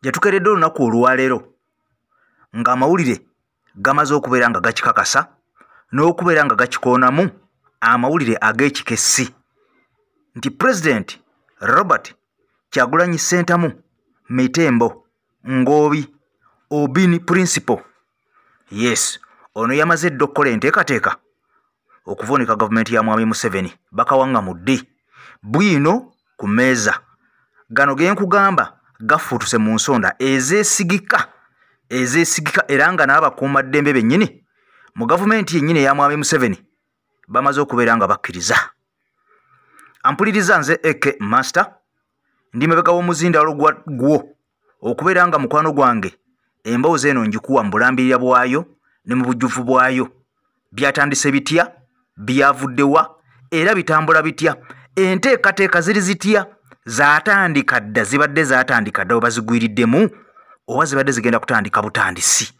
Gye tukeeredde olunaku olwaleero ng'amawulire gamaze okubeera nga gakikakasa n'okubeera nga gakikoonamu, amawulire ag'ekikessi nti Pulezidenti Robert Kyagulanyi Ssentamu Mitembo Ngoobi Obini Principal, yes, ono yamaze dda okukola enteekateeka okuvuunika gavumenti ya Mwami Museveni. Bakawaŋŋamudde bwino ku mmeeza. Gano ge nkugamba gafuutuse mu nsonda ezeesigika, ezeesigika, era nga n'abakuumaddembe bennyini mu gavumenti yennyini eya Mwami Museveni bamaze okubeera nga bakkiriza. Ampuliriza, nze Ek Master, ndi mabega w'omuzindaalo gwa gwo okubeera nga mukwano gwange emboozi eno njikuwa mu bulambirira bwayo ne mu bujjuvu bwayo. Byatandise bitya? Byavuddewa? Era bitambula bitya? Enteekateeka ziri zitya? Zaatandika dda? Zibadde zaatandika dda oba zigwiriddemu, oba zibadde zigenda kutandika butandisi?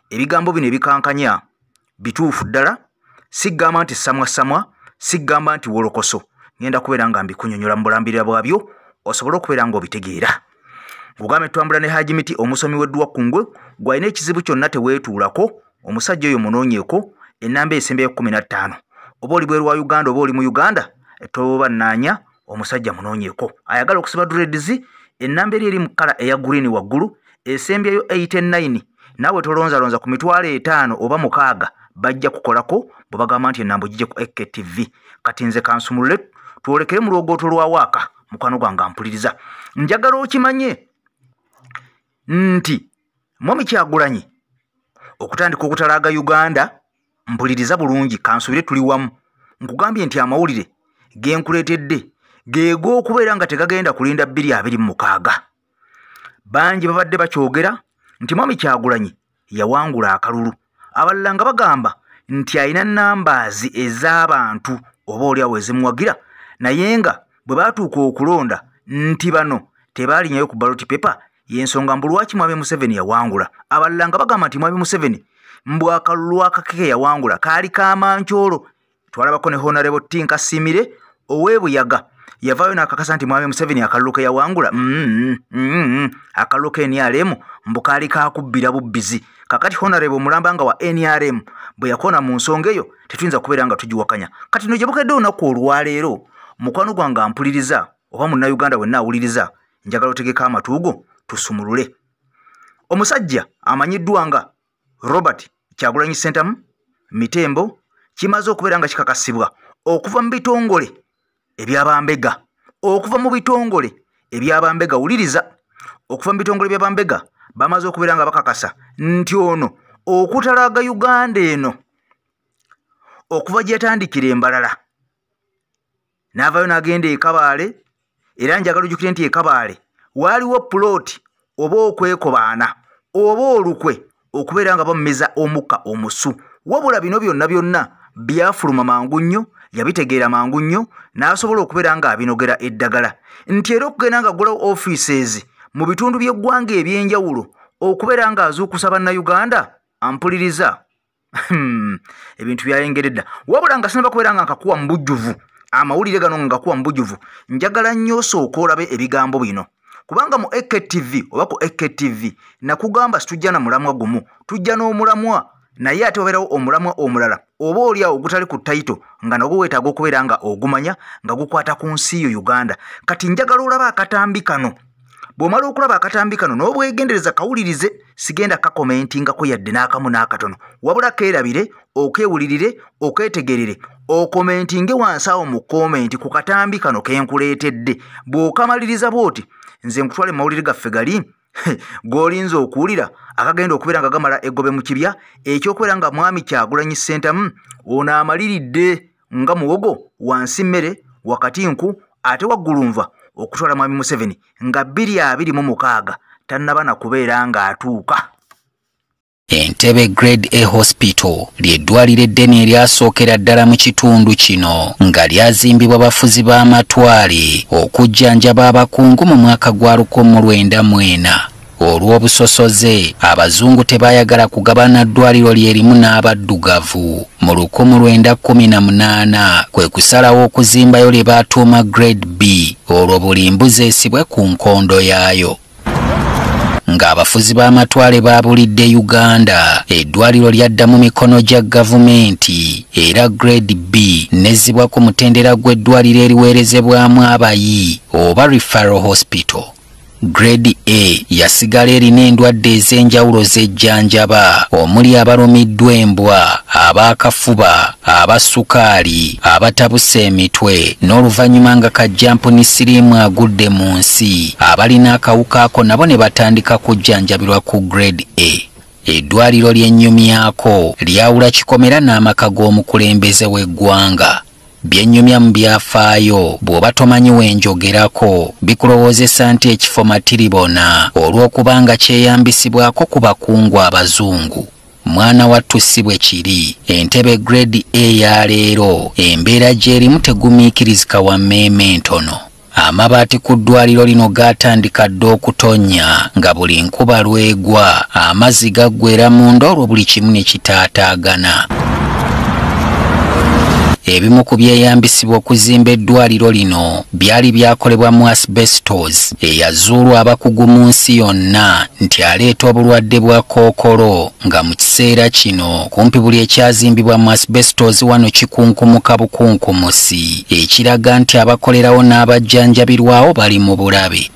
Ebigambo bino ebikankanya bituufu ddala. Siggamba nti samwasamwa, siggamba nti wolokoso. Ngenda kubeera nga mbikunyonyola mu bulambirira bwabyo osobole okubeera ng'obitegeera. Ngugambe twambula ne Haji Miti, omusomi w'edduwa kungwe. Gwalina ekizibu kyonna teweetuulako, omusajja oyo munoonyeeko enamba esembeyo 15. Oba oli bweru wa Uganda oba oli mu Uganda, toba nnaanya, omusajja munoonyeeko. Ayagala okusiba dreads, enamba eri mu kkala eya green waggulu esembyeyo 89. Naawe tolonzalonza, ku 500,000 oba 6,000 bajja kukolako bwe bagamba nti enambo gijje ku AKTV. Kati nze kansumulule twolekere mu lwogooto lwa waaka. Mukwano gwange ampuliriza, njagala okimanye nti Mwami Kyagulanyi okutandika okutalaaga Uganda, mpuliriza bulungi, kansubire tuli wamu. Nkugambye nti amawulire genkuleetedde geeg'okubeera nga tegagenda kulinda 2026. Bangi babadde bakyogera nti Mwami Kyagulanyi yawangula akalulu, abalala nga bagamba nti alina numbers ez'abantu oba oliawo ezimuwagira, naye nga bwe baatuuka okulonda nti bano tebaalinyayo ku ballot paper, yensonga mbu lwaki Mwami Museveni yawangula. Abalala nga bagamba nti Mwami Museveni mbu akalulu akakeke yawangula kaali kamankyolo. Twalabako ne Honorable Tinkasimire ow'ebuyaga yavaayo n'akakasa nti Mwami Museveni akalulu ke yawangula, akalulu ke NRM, mbu kaali kakubbira bubbizi. Kakati Honorable omulamba nga wa NRM bwe yakona mu nsonga eyo, tetuyinza kubeera nga tugiwakanya. Kati no gye bukedde olunaku olwaleero, mukwano gwange ampuliriza oba Munnayuganda wenna awuliriza, njagala otegeka amatuugo tusumulule. Omusajja amanyiddwa nga Robert Kyagulanyi Ssentamu Mitembo kimaze okubeera nga kikakasibwa okuva mu bitongole ebyabambega, okuva mu bitongole ebyabambega, wuliriza, okuva mu bitongole byabambega bamaze okubeera nga bakakasa nti ono okutalaaga Uganda eno okuva gye yatandikira embalala n'avaayo n'agenda e Kabaale. Era njagala ojjukire nti e Kabaale waaliwo plot oba okwekobaana oba olukwe okubeera nga bamumiza omukka omusu. Wabula bino byonna byonna byafuluma mangu nnyo, yabitegeera mangu nnyo n'asobola okubeera ng'abinogera eddagala nti era okugenda ng'aggulawo offices mu bitundu by'eggwanga ebyenjawulo okubeera ng'azuukusa Bannayuganda. Ampuliriza, ebintu byayengedde dda. Wabula nga sinaba kubeera nga nkakuwa mu bujjuvu amawulire gano, nga ngakuwa mu bujjuvu, njagala nnyo osooka olabe ebigambo bino, kubanga mu AKTV oba ku AKTV nakugamba situjja na mulamwa gumu, tujja n'omulamwa, naye ate wabeerawo omulamwa omulala oba oli awo ogutali ku title nga nagwo weetaaga okubeera nga ogumanya nga gukwata ku nsi yo Uganda. Kati njagala olaba akatambi kano. Bw'omala okulaba akatambi kano n'obwegendereza, kawulirize. Sigenda kakomentingako yadde n'akamu n'akatono, wabula keerabire, okewulirire, oketegerere, okomentinge wansi awo mu comment ku katambi kano kenkuleetedde. Bw'okamaliriza bw'oti, nze nkutwale mu mawulire gaffe gali g'olinza okuwulira akagenda okubeera nga gamala eggobe mu kibya ekyokubeera nga Mwami Kyagulanyi Ssentamu ono amaliridde nga muwogo, wansi mmere, wakati nku, ate waggulu nva, okutwala Mwami Museveni nga 2026 tannaba na kubeera ng'atuuka. Entebbe Grade A Hospital ly'eddwaliro eddene eryasookera ddala mu kitundu kino nga lyazimbibwa bafuzi b'amatwale okujjanjaba abakungu mu mwaka gwa 1904. Olw'obusosoze, abazungu tebaayagala kugabana ddwaliro lye limu n'abaddugavu. Mu 1918 kwe kusalawo okuzimbayo lye baatuuma Grade B, olwo buli mbuzi esibwe ku nkondo yaayo. ng'abafuzi b'amatwale baabulidde Uganda, eddwaliro lyadda mu mikono gya gavumenti era Grade B nezzibwa ku mutendera gw'eddwaliro eriweerezebwamu abayi oba Referral Hospital. Grade A yasigala erina endwadde ez'enjawulo z'ejjanjaba omuli abalumiddwa embwa, ab'akafuba, abasukaali, abatabuse emitwe n'oluvannyuma nga kajjampuni siriimu agudde mu nsi, abalina akawuka ako nabo ne batandika kujjanjabirwa ku Grade A. Eddwaliro ly'ennyumyako lyawula kikomera n'amaka g'omukulembeze w'eggwanga. Byennyumya mu byafaayo bw'oba tomanyi wenjogerako bikulowoozesa nti ekifo matiribona olw'okubanga kyeyambisibwako ku bakungu abazungu. Mwana wattu si bwe kiri. Entebe Grade A ya leero embeera gy'erimu tegumiikirizika wa mmeeme ntono. Amabaati ku ddwaliro lino gaatandika dda okutonnya nga buli nkuba lw'egwa amazzi gaggwera munda olwo buli kimu ne kitaataagana. Ebimu ku byeyambisibwa okuzimba eddwaliro lino byali byakolebwa mu asbestos eyazuulwa abakugu mu nsi yonna nti aleeta obulwadde bwa kookolo, nga mu kiseera kino kumpi buli ekyazimbibwa mu asbestos wano kikunkumuka bukunkumusi, ekiraga nti abakolerawo n'abajjanjabirwawo bali mu bulabe.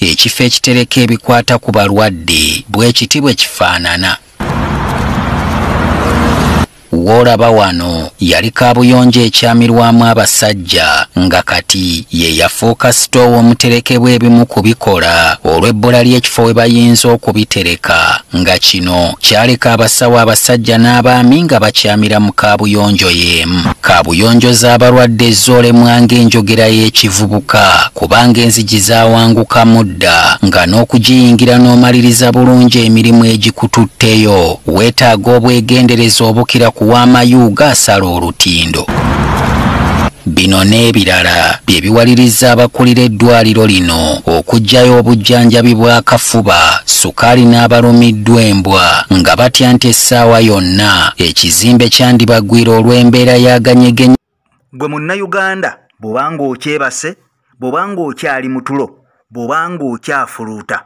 Ekifo ekitereka ebikwata ku balwadde bwe kiti bwe kifaanana. Woolaba wano yali kaabuyonjo ekyamirwamu abasajja nga kati ye yafuuka sitoowa omuterekebwa ebimu ku bikola olw'ebbula ly'ekifo we bayinza okubitereka, nga kino kyaleka abasawo abasajja n'abaami nga bakyamira mu kaabuyonjo y'emu. Kaabuyonjo z'abalwadde ezoolemwa ng'enjogera y'ekivubuka kubanga enzigi zaawangukamu dda nga n'okugiyingira n'omaliriza bulungi emirimu egikututteyo weetaaga obwegendereza obukira ku w'amayuuga asala olutindo. Bino n'ebirala bye biwaliriza abakulira eddwaliro lino okuggyayo obujjanjabi bw'akafuba, sukaali n'abalumiddwa embwa nga batya nti essaawa yonna ekizimbe kyandibagwira olw'embeera y'aganyegenya. Gwe munnayuganda bw'obanga okyebase, bw'obanga okyali mu tulo, bw'obanga okyafuluuta,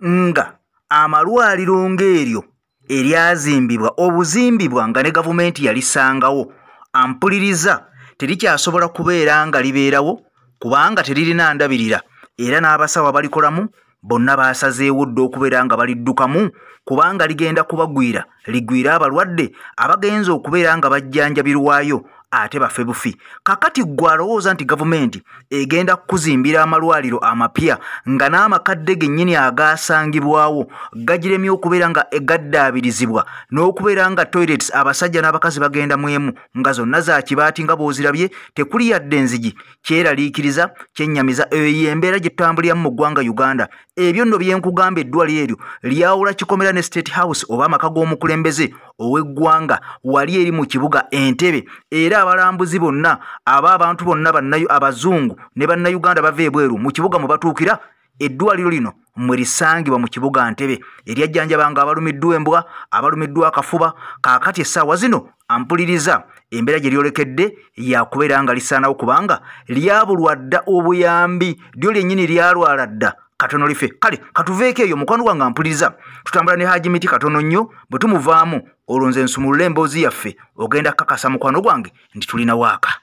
nga amalwaliro ng'eryo eryazimbibwa obuzimbibwa nga ne gavumenti yalisangawo ampuliriza terikyasobola kubeera nga libeerawo kubanga teririna ndabirira, era n'abasawo abalikolamu bonna baasazeewo dda okubeera nga baliddukamu kubanga ligenda kubagwira, ligwira abalwadde abagenza okubeera nga bajjanjabirwayo ate bafe bufi. Kakati ggwe alowooza nti gavumenti egenda kukuzimbira amalwaliro amapya nga n'amakadde gennyini agaasangibwawo gagiremye okubeera nga gaddaabirizibwa n'okubeera nga toilets abasajja n'abakazi bagenda mu emu nga zonna za kibaati nga bw'ozirabye tekuli yadde enzigi, kyeraliikiriza, kyennyamiza. Eyo embeera gye tutambuliramu mu ggwanga Uganda. Ebyo nno bye nkugamba, eddwaliro eryo lyawula kikomera ne State House oba amaka g'omukulembeze ow'eggwanga wali eri mu kibuga Entebbe, era abalambuzi bonna aba abantu bonna bannayo abazungu ne bannayuganda bava ebweru mu kibuga mwe batuukira. Eddwaliro lino mwe lisangibwa mu kibuga Ntebe eryajjanjabanga abalumiddwa embwa, abalumiddwa akafuba. Kaakati essaawa zino ampuliriza embeera gye lyolekedde yakubeera nga lisaanawo kubanga lyabulwa dda obuyambi, lyo lyennyini lyalwala dda katono life. Kale katuveeko eyo mukwano gwange ampuliriza, tutambula ne Haji Miti katono nnyo, bwe tumuvaamu olwo nze nsumulule emboozi yaffe ogenda kakasa mukwano gwange nti tulina waaka.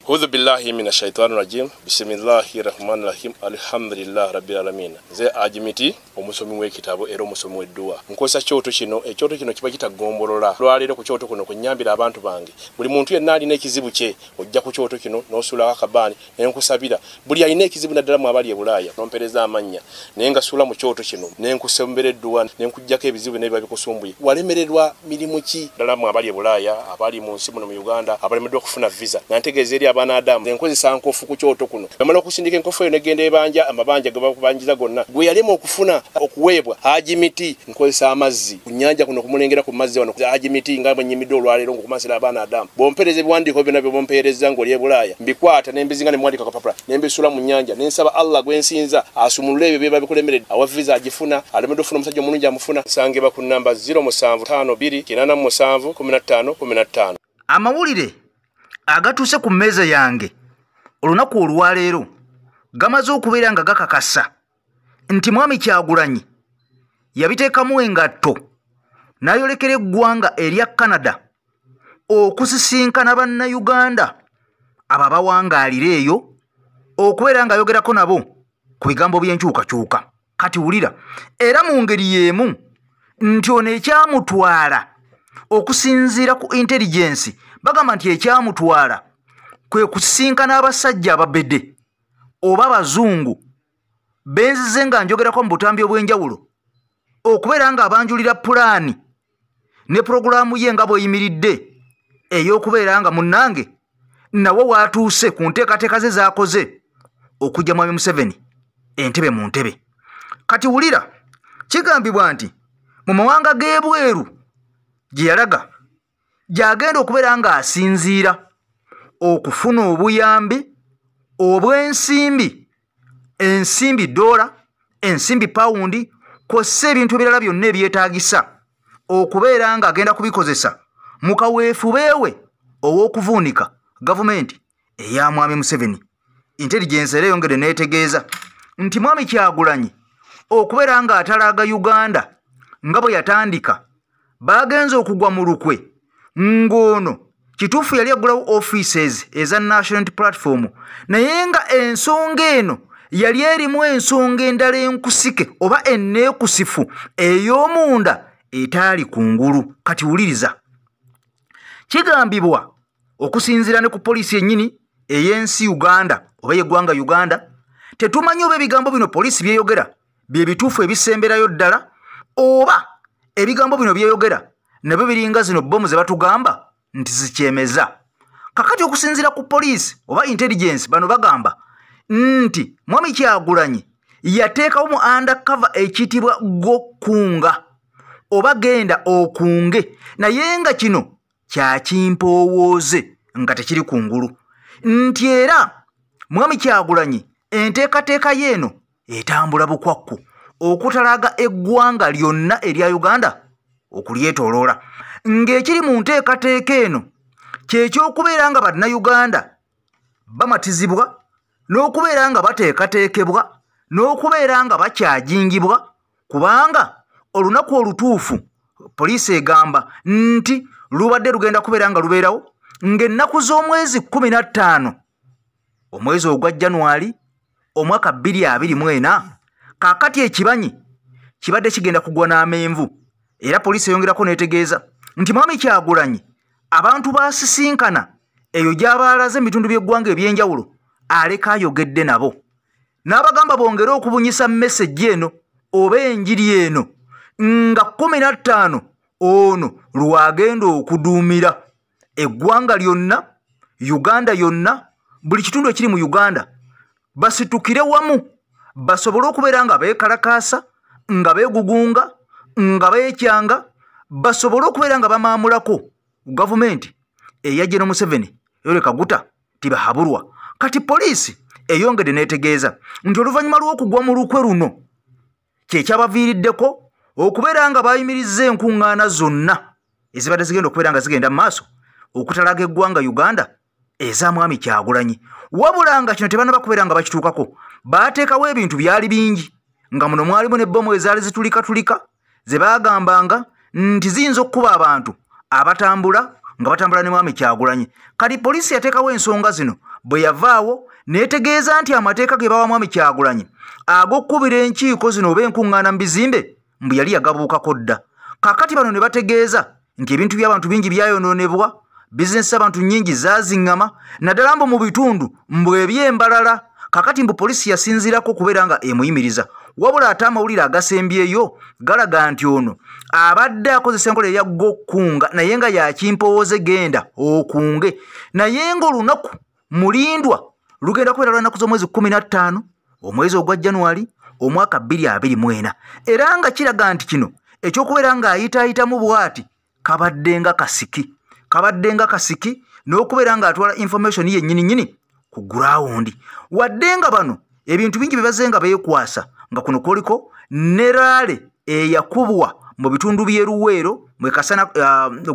Hudhu billahi mina shaitani rajim. Bismillahi rahmani rahim. Alhamdulillah rabbil alamin. Nze Haji Miti, omusomi w'ekitabo era omusomi w'edduwa. Nkozesa kyoto kino, ekyoto kino kiba kitagombolola. Lwaleero ku kyoto kuno kunnyambira abantu bange. Buli muntu yenna alina ekizibu kye ojja ku kyoto kino n'osuulako akabaani ne nkusabira. Buli alina ekizibu naddala mu abali e Bulaaya n'ompeereza amannya naye nga suula mu kyoto kino ne nkusembera edduwa ne nkuggyako ebizibu n'ebiba bikusumbuye. Walemererwa mirimu ki? Ddala mu abali e Bulaaya, abali mu nsi muno mu Uganda, abalemeddwa okufuna visa. Nantegeeza eri Adamu enkozesa nkofu ku kyoto kuno. Bamala okusindika enkofu eyo negenda ebanja, amabanja ge bakubanjiza gonna. Gwe yalema okufuna okuweebwa Haji Miti, nkozesa amazzi ku nnyanja kuno kumulengera ku mazzi wano. Haji Miti nga bwe nnyimidde olwaleero ng'okumansira abaana Adamu. Bw'ompeereza ebiwandiiko byonna bye bompeereza ng'oli e Bulaaya, mbikwata ne mbizinga ne muwandiika kapapula ne mbisuula mu nnyanja ne nsaba Allah gwe nsinza asumulule ebyo biba bikulemeredde. Awa visa agifuna, alemedde okufuna omusajja omulungi amufuna. Nsangibwa ku nnamba 0752 87 15 15. Amawulire agatuuse ku mmeeza yange olunaku olwaleero gamaze okubeera nga gakakasa nti Mwami Kyagulanyi yabiteekamu engatto n'ayolekera eggwanga erya Canada okusisinkana bannayuganda abo abawangaalira eyo okubeera ng'ayogerako nabo ku bigambo by'enkyukakyuka. Kati wulira, era mu ngeri y'emu nti ono ekyamutwala okusinziira ku intelligence, bagamba nti ekyamutwala kwe kusisinkana abasajja ababedde oba abazungu benzize nga njogerako mu butambi obw'enjawulo okubeera ng'abanjulira pulaani ne pulogulaamu ye nga bw'eyimiridde ey'okubeera nga munnange nawe waatuuse ku nteekateeka ze z'akoze okujja Mwami Museveni entebe mu ntebe. Kati wulira, kigambibwa nti mu mawanga g'ebweru gye yalaga gy'agenda okubeera ng'asinziira okufuna obuyambi obw'ensimbi, ensimbi ddoola, ensimbi pawundi, kw'ossa ebintu ebirala byonna ebyetaagisa okubeera ng'agenda kubikozesa mu kaweefube we ow'okuvuunika gavumenti eya Mwami Museveni. Intelligence era eyongedde n'etegeeza nti Mwami Kyagulanyi okubeera ng'atalaaga Uganda nga bwe yatandika baagenze okugwa mu lukwe ng'ono kituufu yali aggulawo offices eza National Platform, naye nga ensonga eno yali erimu ensonga endala enkusike oba enneekusifu ey'omunda etaali kungulu. Kati wuliriza, kigambibwa okusinziira ne ku poliisi yennyini ey'ensi Uganda oba y'eggwanga Uganda, tetumanyi oba ebigambo bino poliisi byeyogera bye bituufu ebisemberayo ddala oba ebigambo bino byeyogera nabyo biringa zino bbomu ze batugamba nti zikyemeza. Kakati okusinziira ku poliisi oba intelligence, bano bagamba nti Mwami Kyagulanyi yateekawo mu undercover ekiyitibwa gokunga oba genda okunge, naye nga kino kyakimpoowooze nga tekiri kungulu, nti era Mwami Kyagulanyi enteekateeka ye eno etambula bukwakku okutalaga eggwanga lyonna erya Uganda okulyetooloola, ng'ekiri mu nteekateeka eno kyekyokubeera nga bannayuganda bamatizibwa n'okubeera nga bateekateekebwa n'okubeera nga bakyajingibwa, kubanga olunaku olutuufu poliisi egamba nti lubadde lugenda kubeera nga lubeerawo ng'ennaku z'omwezi 15 omwezi ogwa January omwaka 2024. Kaakati ekibanyi kibadde kigenda kugwa n'amenvu. Era poliisi eyongerako n'etegeeza nti Mwami Kyagulanyi abantu baasisinkana eyo gy'abaalaze mu bitundu by'eggwanga eby'enjawulo aleka ayogedde nabo n'abagamba bongere okubunyisa message eno oba enjiri eno nga 15 ono lwagenda okuduumira eggwanga lyonna, Uganda yonna, buli kitundu ekiri mu Uganda basitukire wamu basobole okubeera nga beekalakaasa, nga beegugunga, nga beekyanga, basobole okubeera nga bamaamulako gavumenti eya General Museveni Yoweri Kaguta Tibuhaburwa. Kati poliisi eyongedde n'etegeeza nti oluvannyuma lw'okugwa mu lukwe luno kyekyabaviiriddeko okubeera nga bayimirizza enkuŋŋaana zonna ezibadde zigenda okubeera nga zigenda mu maaso okutalaga eggwanga Uganda eza Mwami Kyagulanyi. Wabula nga kino tebannaba kubeera nga bakituukako, baateekawo ebintu byali bingi nga muno mwalimu n'ebbomu ezaali zitulikatulika ze baagambanga nti ziyinza okukuba abantu abatambula nga batambula ne Mwami Kyagulanyi. Kati poliisi yateekawo ensonga zino bwe yavaawo n'etegeeza nti amateeka ge bawa Mwami Kyagulanyi ag'okkubira enkiiko zino oba enkuŋŋaana mu bizimbe mbu yali yagabuukako dda. Kaakati bano ne bategeeza nti ebintu by'abantu bingi byayonoonebwa, bizinesi z'abantu nnyingi zaaziŋŋama, naddala mbu mu bitundu mbu eby'embalala. Kaakati mbu poliisi yasinziirako okubeera nga emuyimiriza. Wabula ate amawulire agasembyeyo galaga nti ono abadde akozesa enkola eya gokunga naye nga yakimpowooze genda okunge, naye ng'olunaku mulindwa lugenda kubeera lwa nnaku z'omwezi 15 omwezi ogwa January omwaka 2024. Era nga kiraga nti kino ekyokubeera ng'ayitaayitamu bw'ati kabadde nga kasiki n'okubeera ng'atwala information yennyini nnyini ku ground. Wadde nga bano ebintu bingi bye bazze nga beekwasa, nga kuno kuliko ne rally eyakubwa mu bitundu by'e Luweero mu Kasana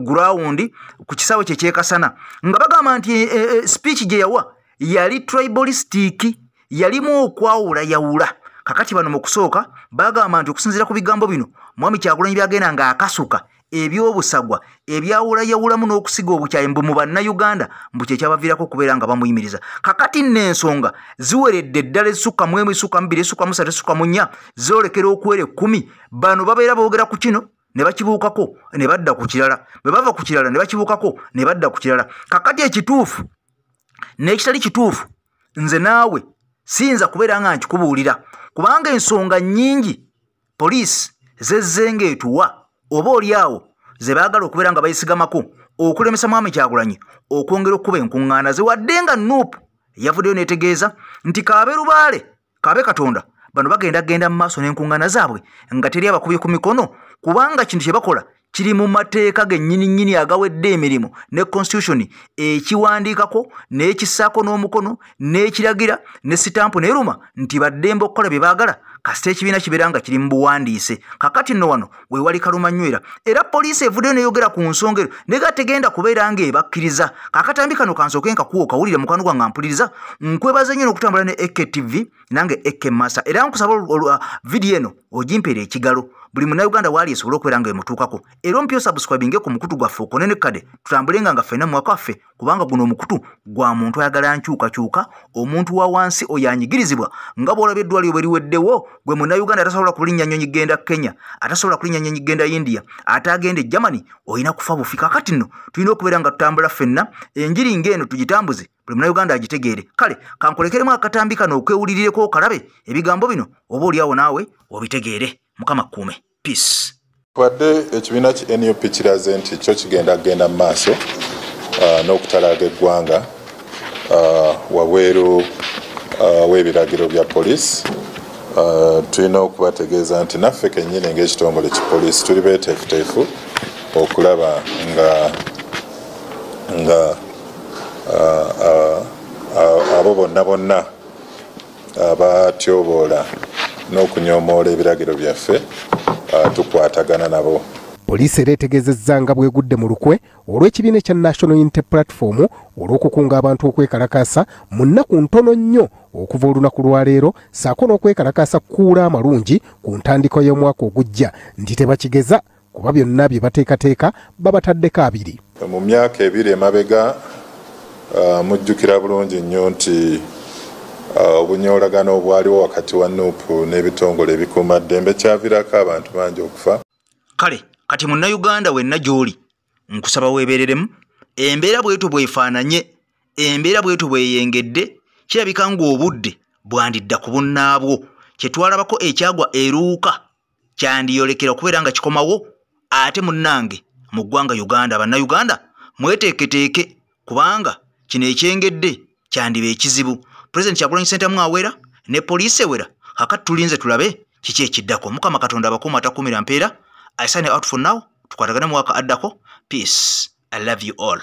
ground ku kisaawe kye ky'e Kasana, nga bagamba nti speech gye yawa yali tribalistic, yalimu okwawulayawula. Kakati bano mu kusooka bagamba nti okusinziira ku bigambo bino Mwami Kyagulanyi byagenda ng'akasuka ebyobusagwa ebyawulayawulamu n'okusiga obukyayi mbu mu bannayuganda mbu kye kyabaviirako okubeera nga bamuyimiriza. Kakati nno ensonga ziweredde ddala ezisukka mu emu, ezisukka mu bbiri, ezisukka mu ssatu, ezisukka mu nnya, zoolekera okuwera 10. Bano babeera boogera ku kino ne bakibuukako ne badda ku kirala, bwe bava ku kirala ne bakibuukako ne badda ku kirala. Kakati ekituufu n'ekitali kituufu nze naawe siyinza kubeera nga nkikubuulira, kubanga ensonga nnyingi poliisi zezzenga etuwa oba oli awo ze baagala okubeera nga bayisigamako okulemesa Mwami Kyagulanyi okwongera okukuba enkuŋŋaana ze, wadde nga NUP yavuddeyo n'etegeeza nti kaabe lubaale kaabe Katonda, bano bagenda genda mu maaso n'enkuŋŋaana zaabwe nga teri abakubye ku mikono, kubanga kintu kye bakola kiri mu mateeka gennyini nnyini agawedde emirimu ne constitution ekiwandiikako n'ekissaako n'omukono n'ekiragira ne sitampu n'eruma nti baddembe okukola bye baagala kasita ekibiina kibeera nga kiri mu buwandiise. Kakati nno wano weewali kalumanywera, era poliisi evuddeyo n'eyogera ku nsonga ero nega tegenda kubeera ng'ebakkiriza. Akatambi kano kansooke nkakuwa okawulire mukwano gwange mpuliriza. Nkwebaza nnyo n'okutambula ne AKTV nange AK Master, era nkusaba vidiyo eno ogimpeere ekigalo buli munnayuganda waali esobole okubeera nga emutuukako, era ompya osubscribinge ku mukutu gwaffe okonene kadde tutambulenga nga ffenna mwaka waffe, kubanga guno omukutu gwa muntu ayagala nkyukakyuka, omuntu wa wansi oyo anyigirizibwa nga bw'olaba eddwaliro bwe liweddewo. Gwe munnayuganda atasobola kulinnya nnyonyi genda Kenya, atasobola kulinnya nnyonyi genda India, ate agenda e Germany, olina kufa bufi. Kakati nno tulina okubeera nga tutambula ffenna enjiri ng'eno tugitambuze buli munnayuganda agitegeere. Kale kankulekeremu akatambi kano okwewulirireko okalabe ebigambo bino oba oli awo naawe obitegeere. Mukama kkuume. Peace. Wadde ekibiina ki NUP kiraze nti kyo kigenda kugenda mu maaso n'okutalaaga eggwanga wabweru w'ebiragiro bya poliisi, tulina okubategeeza nti naffe kennyini ng'ekitongole ki poliisi tuli beeteefuteefu okulaba nga abo bonna bonna abatyoboola n'okunyoomoola ebiragiro byaffe tukwatagana nabo. Poliisi era etegeezezza nga bwegudde mu lukwe olw'ekibiina ekya National Unity Platform olw'okukunga abantu okwekalakaasa mu nnaku ntono nnyo okuva olunaku lwaleero, ssaako n'okwekalakaasa kukuula amalungi ku ntandikwa y'omwaka ogujja, nti tebakigeza kuba byonna bye bateekateeka babataddeko abiri. Mu myaka ebiri emabega mujjukira bulungi nnyo nti obunyoolagano obwaliwo wakati wa NUP n'ebitongole ebikuumaddembe kyaviirako abantu bangi okufa. Kale kati munnayuganda wenna gy'oli nkusaba weebereremu. Embeera bwetyo bwefaananye, embeera bwetyo bweyengedde, kirabika ng'obudde bwandidda ku bunnaabwo. Kye twalabako ekyagwa eruuka kyandiyolekera okubeera nga kikomawo ate munnange mu ggwanga Uganda. Bannayuganda mweteeketeeke kubanga kino ekyengedde kyandiba ekizibu. President Kyagulanyi Ssentamu awera ne poliisi ewera, kakati tulinze tulabe kiki ekiddako. Mukama Katonda abakuuma atakuumira mpeera. I sign out for now. Tukwatagane mu mwaka addako. Peace. I love you all.